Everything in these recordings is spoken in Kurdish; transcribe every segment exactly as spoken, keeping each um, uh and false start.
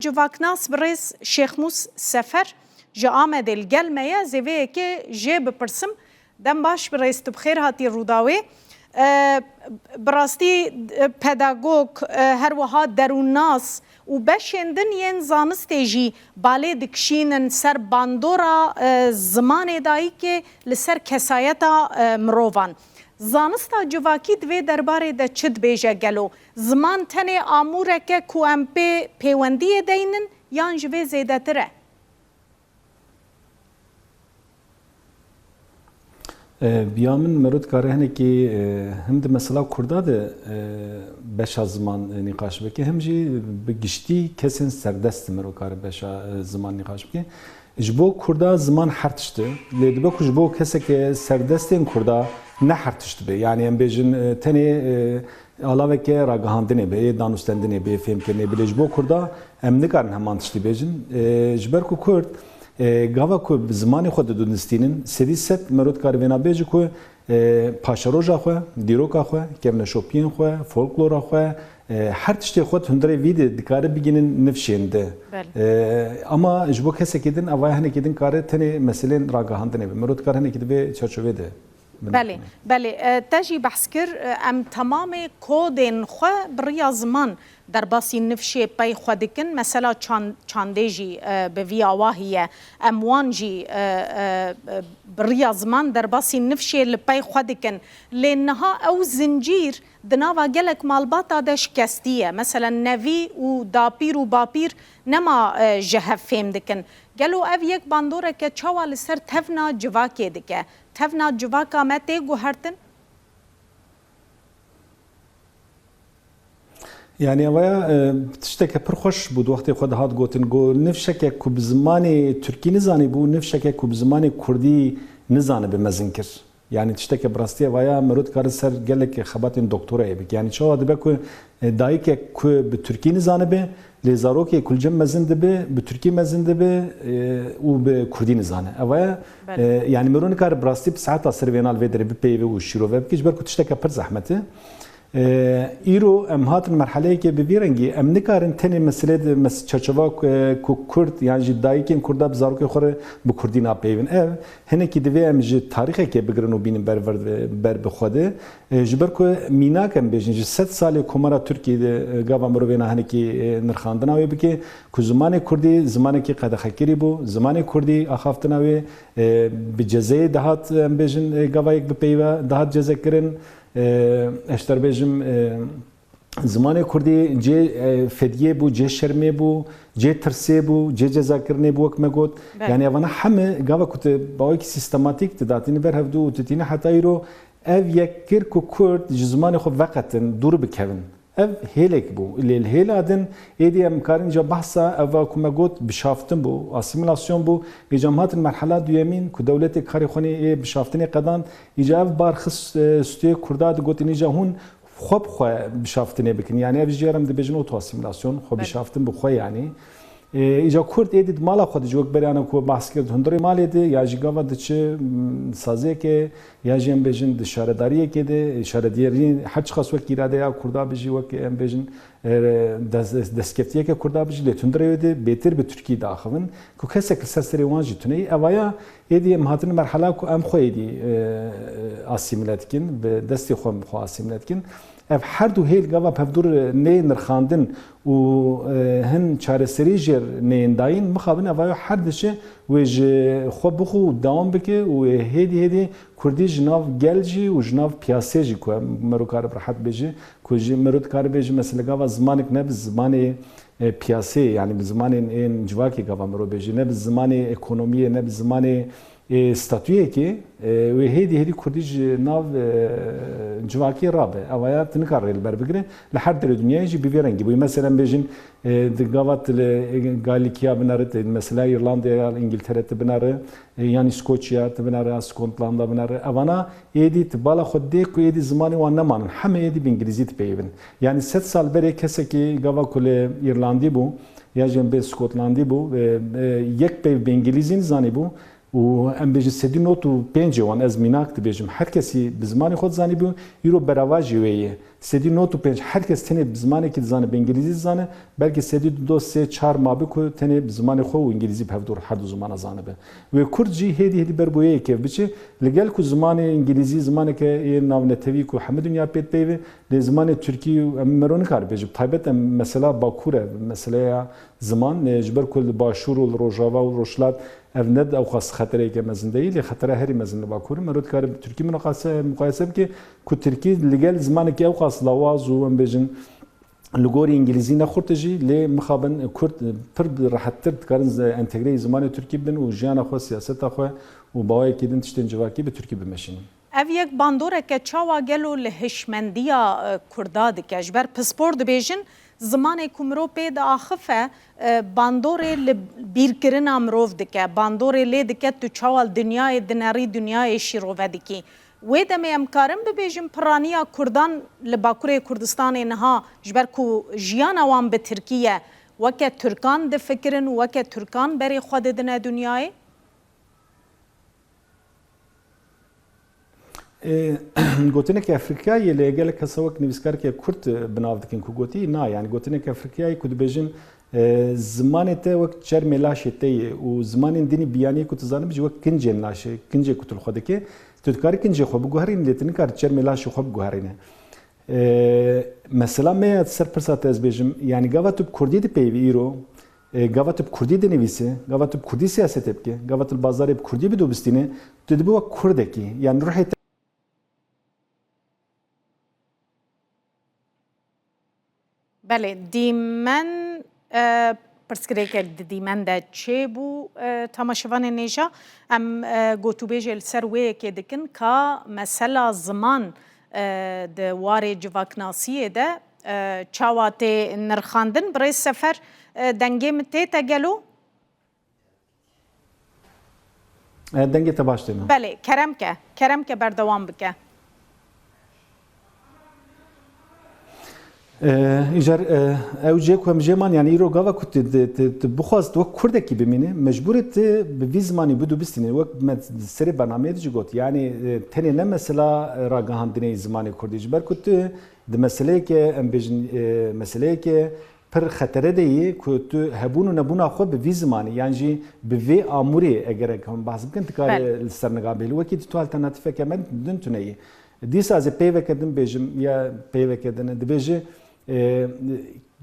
Civaknas birêz Şêxmûs Sefer ji Amedê li gel me ye, ez ê vê yekê jê bipirsim. Dem baş birêz, tu bi xêr hatî Rûdawê. E, bi rastî, e, pedagog, e, her wiha derûnnas û beşên din yên zanistê jî balê dikişînin ser bandora, e, zimanê dayikê li ser kesayeta, e, mirovan. Zanista civakî di vê derbarê de çi dibêje gelo? Ziman tenê amûreke ku em pê pêwendiyê deynin yan ji vê zêdetir e? E, bi ya min mero dikare hinekî, e, him di mesela Kurda de, e, beşa ziman, e, nîqaş bike, him jî bi giştî kesên serdest mero kare beşa, e, ziman nîqaş bike. Ji bo Kurda ziman her tişt e. Lê dibe ku ji bo keseke serdestên Kurda ne her tişt be. Yani em bêjin, e, tenê, e, alaveke ragihandinê be, yê danûstendinê be, yê fêmkirinê be. Lê ji bo Kurda em nikarin heman tiştî bêjin. E, ji ber ku Kurd, e, gava ku bi zimanê xwe didunistînin, sedî sed mero dikare vêna bêje ku, e, paşeroja xwe, dîroka xwe, kevneşopiyên xwe, folklora xwe, e, her tiştê xwe di hundirê vî de dikare bigînin nifşên de. Belê. E, ama ji bo kesekî din, evaya hinekî din kare tenê meselên ragihandinê be. Mero dikare hinekî di vê çerçovê de binêre. Belê, belê. E, te jî behs kir, e, em temamê kodên xwe bi riya ziman derbasî nifşê pey xwe dikin. Mesela çan-, çandê jî, e, bi vî awahî ye. Em wan jî, e, e, e, bi riya ziman derbasî nifşê li pey xwe dikin. Lê niha ew zincîr di nava gelek malbata de şikestî ye. Meselen, nevî û dapîr û bapîr nema, e, ji hev fêm dikin. Gelo ev yek bandoreke çawa li ser tevna civakê dike? Tevna civaka me tê guhertin? Yani evaya, e, tişteke pir xweş bû di wextê xwe de hat gotin, got, nifşeke ku bi zimanê tirkî nizanî bû, nifşeke ku bi zimanê kurdî nizanibe mezin kir. Yani tişteke bi rastî evaya mero dikare ser gelek xebatên doktorayê bike. Yani çawa dibe ku, e, dayikek ku bi tirkî nizanibe, lê zarokê ku li cem mezin dibe, bi tirkî mezin dibe, e, û bi kurdî nizane. Evaya, Belê. e, yani mero nikare bi rastî bi saeta ser vêna li vê derê bipeyve û şîrove bike, ji ber ku tişteke pir zehmet e. E, îro em hatin merheleyekê bi vî rengî, em nikarin tenê meselê di mes-, çerçeva ku, ku Kurd, yan jî dayikên Kurda bi zarokê xwe re bi Kurdî napeyivin. Ev, hinekî divê em ji tarîxekê bigirin û bînin ber, ber, ber bi xwe de. E, ji ber ku mînak em bêjin, ji sed salê Komara Tirkiyê de, e, gava mirovê na hinekî, e, nirxandina wê bike, ku zimanê Kurdî zimanekî qedexekirî bû, zimanê Kurdî axaftina wê, e, bi cezeyê dihat, em bêjin, e, gava yek bi peyva dihat cezekirin. E, ez ji te re bêjim, e, zimanê Kurdî cê, e, fediyê bû, cê şermê bû, cê tirsê bû, cê cezakirinê bû, wek me got. Belê. Yani evana heme gava ku tu bawekî sîstematîk tu datînî ber hevdû û tu tînî heta îro, ev yek kir ku Kurd ji zimanê xwe veqetin, dûr bikevin. Ev hêlek bû. Lê li hêla din êdî em karin ca behsa eva ku me got bişaftin bû, asîmîlasyon bû. Êca em hatin merhela duyemîn ku dewletê karê xwe nê ê bişaftinê qedand. Îca ev bar xist, e, stûyê Kurda digotin, îca hûn xwe bi xwe bişaftinê bikin. Yani ev jî em dibêjin oto-asîmîlasyon, xwe Belê. bişaftin bi xwe yani. E, îca Kurd êdî di mala xwe de jî wek berê ana ku behs kir di hundirê malê de ya jî gava diçi, m, saziyekê ya jî em bêjin di şaredariyekê de, e, şaredariyên her çiqas wek îradeya Kurda bijî, wek em bêjin, e, des-, destkeftiyeke Kurda bijî, lê di hundirê wê de bêtir bi Tirkî diaxivin ku kesek li ser serê wan jî tune ye. Evaya êdî em hatin merhela ku em xwe êdî, e, asîmîle dikin, bi destê xwe xwe asîmîle dikin. Ev her du hêl gava bi hevdû re neyê nirxandin û, e, hin çareserî jê neyên dayîn, mixabin ev ayo her diçe wê ji xwe bixwe û dewam bike û wê hêdî hêdî Kurdî ji nav gel jî û ji nav piyasê jî ku em mero karibe rehet bêje, ku jî mero dikare bêje mesela gava zimanek ne bi zimanê, e, piyasê, yani bi zimanên ên civakê gava mero bêje, ne bi zimanê ekonomiyê, ne bi zimanê ê statuyekê, e, wê hêdî hêdî Kurdî ji nav, e, civakê rabe. Evaya tu nikare rê li ber bigire. Li her derê dinyayê jî bi vê rengî bûye. Mesela em bêjin, e, di gava tu li Galîkiya binere, tu mesela Îrlandaya, Îngiltere tu binere, e, yanî Skoçya tu binere, Skotlanda binere. Evana êdî tu bala xwe dê ku êdî zimanê wan nemanin. Heme êdî bi îngilîzî dipeyivin. Yanî sed sal berê kesekî gava ku li Îrlandî bû, ya jî em bê Skotlandî bû, e, e, yek peyv bi îngilîzî nizanî bû, û em bêjin sedî nod û pêncê wan, ez mînak dibêjim, her kesî bi zimanê xwe dizanîbû, îro berava jî wê ye. Sedî nod û pênc her kes tenê bi zimanekî dizane, bi îngilîzî dizane, belkî sedî du sê çar mabe ku tenê bi zimanê xwe û îngilîzî bi hevdû her du zimana zanibe. Wê kurd jî hêdî hêdî ber bo yê yekê biçe, li gel ku zimanê îngilîzî zimaneke yê navnetewî ku hemû dinya pê dipeyve, lê zimanê tirkî em mero nikare bêje. Bi taybet em mesela Bakur e, meseleya ziman, e, ji ber ku li Başûr û li Rojava û Rojhilat ev ne ewqas xetereyeke mezin de yî, lê xetera herî mezin li Bakur e. Mero dikare bi tirkî muqayese, muqayese bike ku tirkî li gel zimanekî ewqas lawaz û em bêjin li gorî îngilîzî ne xurt e jî, lê mixabin kurd pir bi rehettir dikarin ze-, entegreyê zimanê tirkî bin û jiyana xwe, siyaseta xwe û bi awayekî din tiştên civakî bi tirkî bimeşînin. Ev yek bandoreke çawa gelo li hişmendiya, e, kurda dike? Ji ber pispor dibêjin, zimanê ku mirov pê diaxife, e, bandorê li bîrkirina mirov dike, bandorê lê dike tu çawa li dinyayê dinerî, dinyayê şîrove dikî. Wê demê em karin bibêjin piraniya kurdan li Bakurê Kurdistanê niha, ji ber ku jiyana wan bi tirkî ye, weke tirkan difikirin û weke tirkan berê xwe didine dinyayê? Ê, gotinek Efrîkayê lê gelek kesa wek nivîskareke Kurd, e, bi nav dikin ku gotî, na, yani gotinek Efrîkayê ku dibêjin, e, zimanê te wek çermê laşê te ye û zimanên dinî biyaniyê ku tu zanibî jî wek kincên laşê, kincê ku tu li xwe dike, tu dikarî kincê xwe biguherînî, lê tu nikarî çermê laşê xwe biguherîne. E, mesela me ya ser pirsa te ez bêjim, yani gava tu bi kurdî dipeyivî îro, e, gava tu bi kurdî dinivîsî, gava tu bi kurdî siyasetê bike, gava tu li bazarê bi kurdî bidobistîne, tu dibî wek kurdekî, yani ruhê te. Belê, dîmen, e, pirsgirêkek di dîmen de çêbû, e, temaşevanên hêja. Em, e, gotûbêjê li ser wê yekê dikin ka mesela ziman, e, di warê civaknasiyê de, e, çawa tê nirxandin. Birêz Sefer, e, dengê min tê te gelo? E, dengê te baş tê me. Belê, kerem ke. Kerem ke berdewam bike. E, îcar, e, ew cê ku em jê man, yani îro gava ku tu, tu, tu, tu bixwaz tu wek kurdekî bimînî, mecbûr î tu bi vî zimanî bidubistînî. Wek me serê bernameyê de jî got. Yani, e, tenê ne mesela, e, ragihandinê zimanê kurdî. Ji ber ku tu di meseleyeke, em bêjin, e, meseleyeke pir xetere de yî ku tu hebûn û nebûna xwe bi vî zimanî, yan jî bi vî amûrê egerek hûn behs bikin, tu karî Belê. li ser niga bihêlî. Wekî tu alternatîfeke me din tune yî. Dîsa ez ê peyveke din bêjim, ya peyveke din e, dibêje, e,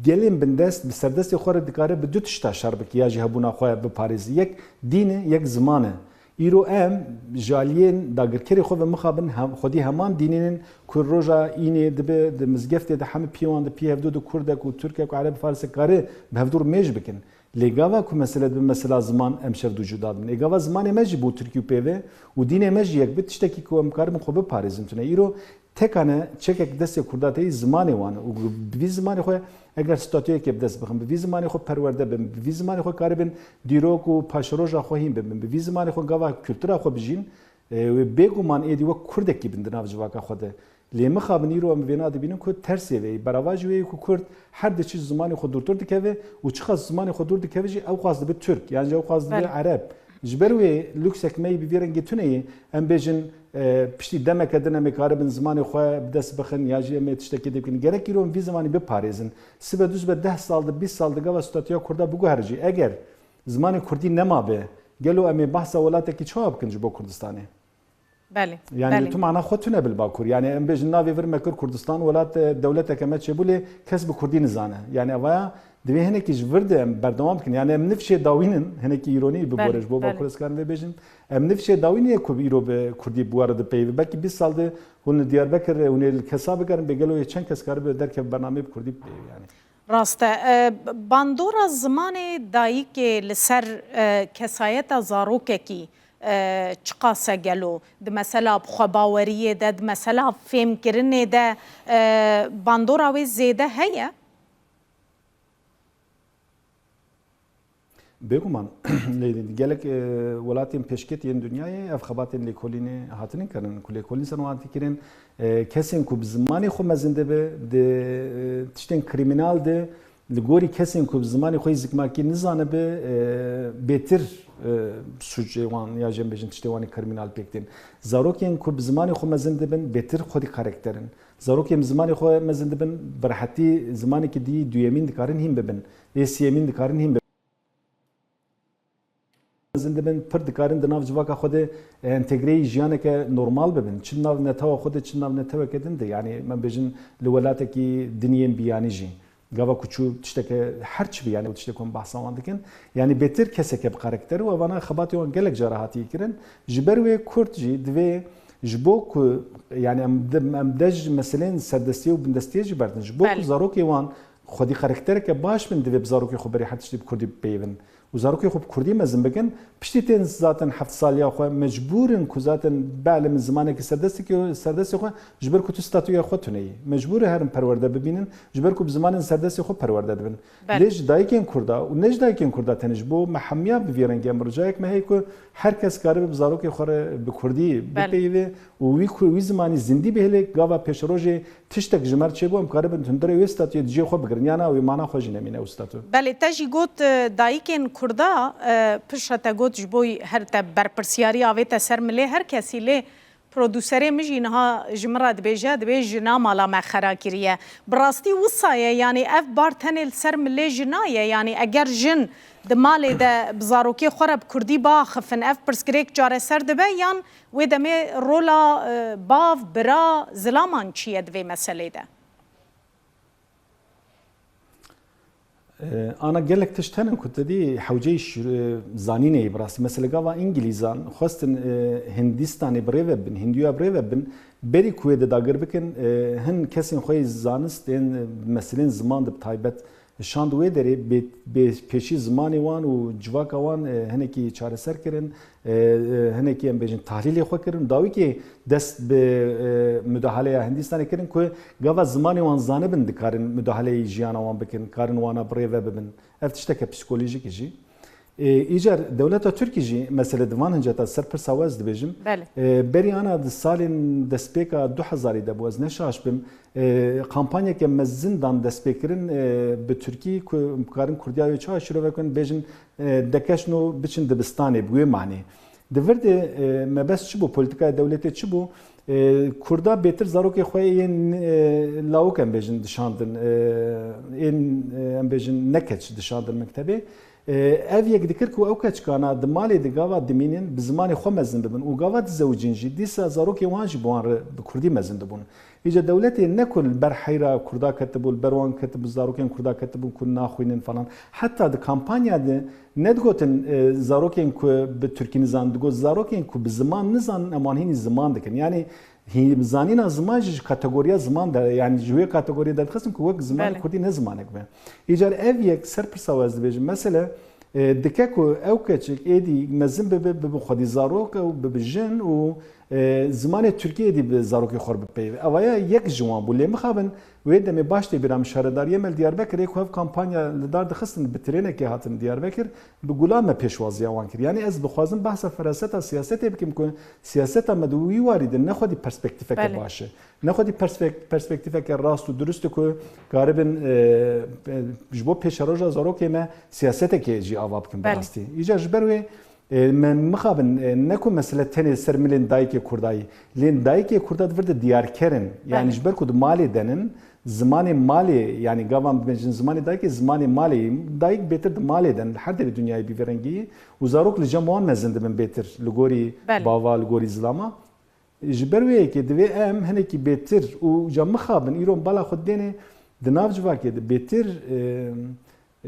gelên bindest bi serdestê xwe re dikare bi du tişta şer bike, ya jî hebûna xwe biparêze. Yek dîn e, yek ziman e. Îro em ji aliyên dagirkerê xwe ve mixabin hem, xwedî heman dînên ku roja înê dibe di mizgeftê de hemî pî wan de pî hevdû de kurdek û tirkek û ereb farisek kare bi hevdû mêj bikin. Lê gava ku mesele dibe mesela ziman em şev dû cuda dibin. Ê gava zimanê me jî bû tirkî û pêve û dînê me jî yek bi tiştekî ku em karibin xwe biparêzin tune. Îro Tekane çekek destê kurda tê yî zimanê wan e û bi vî zimanê xwe eger statuyekê bi dest bixin, bi vî zimanê xwe perwerde bin, bi vî zimanê xwe karibin dîrok û paşeroja xwe hîn bibin, bi vî zimanê xwe gava kultura xwe bijîn, e, wê bêguman êdî wek kurdekî bin di nav civaka xwe de. Lê mixabin îro em vêna dibînin ku tersê vê yî. Berava ji wê yî ku kurd her diçi ji zimanê xwe dûrtir dikeve û çiqas ji zimanê xwe dûr dikeve jî ewqas dibe tirk, yan jî ewqas dibe Belê. ereb. Ji ber wê lûksek me yî bi vî rengî tune ye. Em bêjin, e, piştî demeke din em ê karibin zimanê xwe bi dest bixin ya jî em ê tiştekê dê bikin. Gerek îro em vî zimanî biparêzin. Sibe dû sibe deh sal di, bîst sal di gava statûya kurda biguhere jî. Eger zimanê kurdî nemabe, gelo em ê behsa welatekî çawa bikin ji bo Kurdistanê? Belê, Yani belê. tu mana xwe tune bil Bakur. Yani em bêjin navê vir me kir Kurdistan, welat, e, dewleteke me çêbû lê kes bi kurdî nizane. Yani evaya divê hinekî ji vir de em berdewam bikin. Yani em nifşê dawînin, hinekî îronî bi Belê, borê ji bo belê. Bakur ez karim vê bêjin. Em nifşê dawînê ku îro bi kurdî bi were dipeyivî. Belkî bîst sal de hûn li Diyarbekir, hûn ê li kesa bigerin, bê gelo yê çend kes karibe derkeve bernameyê bi kurdî bipeyivî yani. Rast e. E, bandora zimanê dayikê li ser, e, kesayeta zarokekî, e, çiqas e gelo? Di mesela bi xwebaweriyê de, di mesela fêmkirinê de, e, bandora wê zêde heye? Bêguman, gelek, e, welatên pêşket yên dinyayê ev xebatên lêkolînê hatine kirin. Ku lêkolîn ser wan tê kirin, e, kesên ku bi zimanê xwe mezin dibe, di, e, tiştên krîmînal de, li gorî kesên ku bi zimanê xwe yî zikmakî nizanibe, e, bêtir, e, sûcê wan ya jî em bêjin tiştê wan ê krîmînal pêk tên. Zarokên ku bi zimanê xwe mezin dibin, bêtir xwedî karekter in. Zarokên bi zimanê xwe mezin dibin, bi rehetî zimanekî dî duyemîn dikarin hîn bibin. Ê siyemîn dikarin hîn bibin. Mezin dibin, pir dikarin di nav civaka xwe de entegreyî jiyaneke normal bibin. Çi nav netewa xwe de, çi nav neteweke din de. Yanî, me bêjin li welatekî din yên biyanî jî. Gava ku çû tişteke her çi bî, yanî ew tiştê ku em behsa wan dikin. Yanî bêtir keseke bi karakter û evana xebatê wan gelek cara hatiye kirin. Ji ber wê Kurd jî divê ji bo ku, yanî em de, em de ji meseleyên serdestiyê û bindestiyê jî berdin. Ji bo ku Belê. zarokê wan xwedî karaktereke baş bin, divê bi zarokê xwe berê her tiştî bi kurdî bipeyivin. Û zarokê xwe bi kurdî mezin bikin. Piştî tên zaten heft saliya xwe mecbûr in ku zaten bielimin zimanekî serdestekî, serdestê xwe, ji ber ku tu statûya xwe tune yî. Mecbûr e herin perwerde bibînin, ji ber ku bi zimanên serdestê xwe perwerde dibin. Belê. Lê ji dayikên Kurda û ne ji dayikên Kurda tenê, ji bo me hemiya bi vî rengî em ricayek me heye ku her kes karibe bi zarokê xwe re bi kurdî Belê. bipeyive û wî ku-, wî zimanî zindî bihêle, gava pêşerojê tiştek ji me re çêbû, em karibin hundirê wê statuyê di cihê xwe bigirin. Ya na, wê mana xwe jî nemîne ew statu. Belê, te jî got, e, dayikên Kurda, e, piştre te got ji bo her te berpirsiyarî avête ser milê her kesî, lê produserê min jî niha ji min re dibêje, dibê jina mala me xera kiriye. Bi rastî wisa ye, yanî ev bar tenê li ser milê jina ye, yanî eger jin di malê de bi zarokê xwe re bi kurdî biaxifin, ev pirsgirêk çareser dibe yan wê demê rola, e, bav, bira, zilaman çi ye di vê meselê de? E, ana gelek tişt hene ku te dî hewceyî şi-, e, zanînê yî bi rastî. Mesela gava Îngilîzan xwestin, e, Hindîstanê bi rê ve bin, Hindûya bi rê ve bin, berî ku wê de dagir bikin, e, hin kesên xwe yê zanist ên, e, meselên ziman de bi taybet şand wê derê bê, bê pêşî zimanê wan û civaka wan, e, hinekî çareser kirin, e, e, hinekî em bêjin tahlîlê xwe kirin. Dawîkê dest bi, e, mudahaleya Hindistanê kirin ku gava zimanê wan zanibin dikarin mudahaleyê jiyana wan bikin, karin wana bi rê ve bibin. Ev tişteke psîkolojîk e jî. E, îcar dewleta Tirkî jî mesele di van hinceta ser pirsa we ez dibêjim. Belê. E, berî ana di salên destpêka du hezarî de bû, ez ne şaş bim, e, kampanyeke mezin dan destpêkirin, e, bi Tirkî ku karin Kurdiya wê çawa şîrove bikin, bêjin, e, dekeşno biçin dibistanê, bi wê manê. Di vir de, e, mebest çi bû, polîtîkaya dewletê çi bû? E, Kurda bêtir zarokê xwe yên, e, lawik em bêjin dişandin, e, ên, e, em bêjin nekeç dişandin mektebê. E, ev yek dikir ku ew keçikana di malê di gava dimînin bi zimanê xwe mezin bibin û gava dizewicin jî dîsa zarokên wan jî bi wan re bi kurdî mezin dibûn. Îca dewletê ne ku li ber heyra Kurda ketibû, li ber wan ketibû, zarokên Kurda ketibûn ku naxwînin falan. Heta di kampanya de nedigotin, e, zarokên ku bi Tirkî nizanin, digot zarokên ku bi ziman nizanin, em wan hînî ziman dikin. Yanî hî-, zanîna ziman jî ji kategoriya ziman de, yanî ji wê kategoriyê derdixistin ku wek zimanê Belê. Kurdî ne zimanek be. Îcar ev yek ser pirsa we ez dibêjim. Mesele, e, dike ku ew keçik êdî mezin bibe, bibe xwedî zarok ew bibe jin û, e, zimanê Tirkî êdî bi zarokê xwe re bipeyive. Evaya yek ji wan bû. Lê mixabin wê demê baş tê bîra min şaredariyê me li Diyarbekirê ku ev kampanya li dar dixistin bi trênekê hatin Diyarbekir, bi gulan me pêşwaziya wan kir. Yanî ez dixwazim behsa feraseta siyasetê bikim ku siyaseta me di wî warî de ne xwedî perspektîfeke Belê. baş e. Ne xwedî perspe-, perspektîfeke rast û durust e ku karibin, e, e, ji bo pêşeroja zarokê me siyaseteke jî ava bikin bi Belê. rastî. Îcar ji ber wê, e, me mixabin, e, ne ku mesele tenê ser milên dayikê Kurdayî, lên dayikê Kurda di vir de diyarker in. Yanî Belê. ji ber ku di malê denin, zimanê malê, yanî gavan bibêjin zimanê dayikê, zimanê malê ye. Dayik bêtir di malê den, li her derê dinyayê bî vê rengî ye û zarok li cem wan mezin dibin bêtir, li gorî Belê. bava, li gorî zilama. Ji ber wê yekê divê em hinekî bêtir û ca mixabin îro bala xwe dêne di nav civakê de bêtir, e,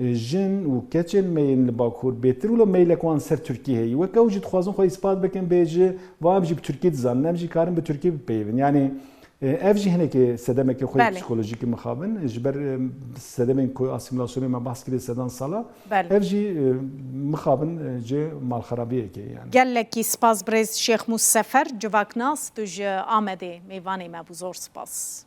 e, jin û keçên me yên li Bakur bêtir wilo meylek wan ser Tirkî heye. Wek ew jî dixwazin xwe îspat bikin, bê ji va em jî bi Tirkî dizanin, em jî karin bi Tirkî bipeyivin. Yanî, e, ev jî hinekê sedemeke xwe Belê. psîkolojîkî mixabin. Ji ber, e, sedemên ku asîmîlasyonê me behs kirê sedan sala, Belê. ev jî, e, mixabin, e, cê malxerabiyekê ye yanî. Gelekî spas birêz Şêx Mûs Sefer, civaknas, tu ji Amedê mêvanê me bû. Zor spas.